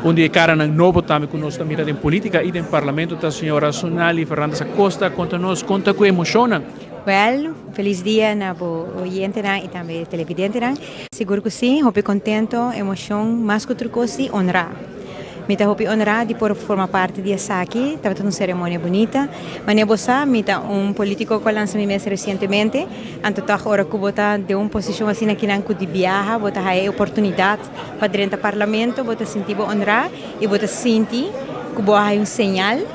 Un di e caranan nobo tambe cu nos ta mira den politica y den Parlamento ta señora Sonali Fernandez Acosta. Conta nos, conta cu emocionnan. Wel, feliz dia na bo oyentenan y tambe televidentenan. Sigur cu si, hopi contento, emocion, mas cu tur cos si, honra. Mi ta hopi honra di por forma parti di esaki, tabata un ceremonia bunita. Manera bo sa, mi ta un politico cu a lansa mi mes recientemente, anto tog ora cu bo ta den un posicion asina kinan cu di biaha bo ta haya e oportunidad Pa drenta Parlamento bo ta sinti bo honrá i bo ta sinti ku bo a haña un señal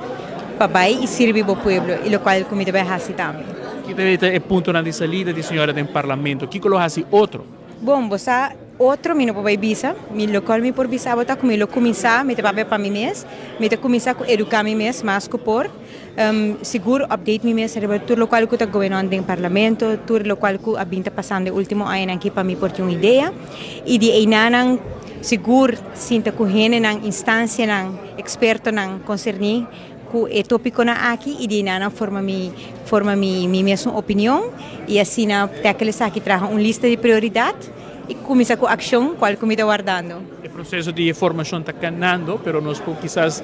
pa bai i sirbi bo pueblo i lokual ku mi ta bai hasi tambe. Ki ta e puntonan di salida di señora den Parlamento? Kiko lo hasi otro? Bon, bo sa otro mi no por bai bisa. Mi lokual mi por bisa bo ta ku mi lo kuminsá, mi ta papia pa mi mes, mi ta kuminsá ku eduká mi mes mas ku por. Sigur update mi mes riba tur lokual ku ta going on den Parlamento, tur lokual ku a bin ta pasando e ultimo añanan aki pa mi por tin un idea. I di einanan sigur sinta ku hendenan, instansianan, ekspertonan konserní ku e topikonan aki i di einanan forma mi forma mi mi mesun opinion i asina tackle esaki traha un lista di prioridat i kuminsá ku akshon kual ku mi ta wardando. E proseso di e formashon ta kanando, pero nos por kisas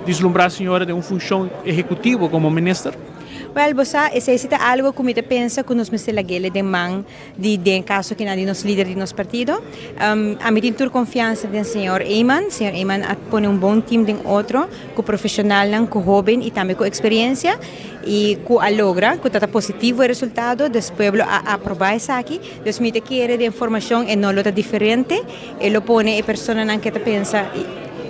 dislumbra señora den un funshon ehekutivo komo minister? Wèl, bo sa, esei si ta algu ku mi ta pensa ku nos mester lag'el den man di, den kaso kinan di nos lider di nos partido. Ami tin tur konfiansa den señor Eman. Señor Eman a pone un bon tim den otro, ku profeshonalnan, ku hóben i tambe ku eksperensia, i ku a logra ku ta ta positivo e resultado. Dus pueblo a aprobá esaki. Dus mi ta kere den formashon e no lo ta diferente. E lo pone e personanan ke ta pensa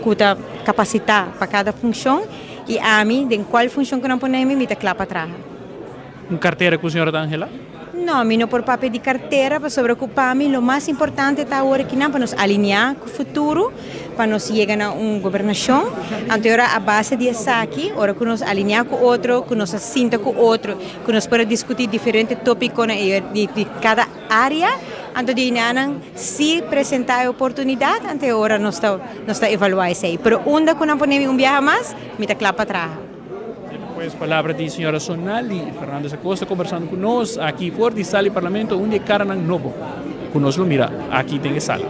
ku ta kapasitá pa kada funshon i ami den kual funshon ku nan pone mi, mi ta kla pa traha. Un kartera ku señora ta anhelá? No, mi no por papia di kartera pasobra ku pa mi lo mas importante ta awor akinan pa nos alineá ku futuro, pa nos yega na un gobernashon. Anto e ora a base di esaki, ora ku nos alineá ku otro, ku nos a sinta ku otro, ku nos por a diskutí diferente tópikonan di kada área, anto di einan si presentá e oportunidat, anto e ora nos ta nos ta evaluá esei. Pero unda ku nan pone mi un biaha mas, mi ta kla pa traha. Pues palabra di señora Sonali Fernandez Acosta kombersando ku nos aki for di sala di Parlamento, un di e karanan nobo ku nos lo mira aki den e sala.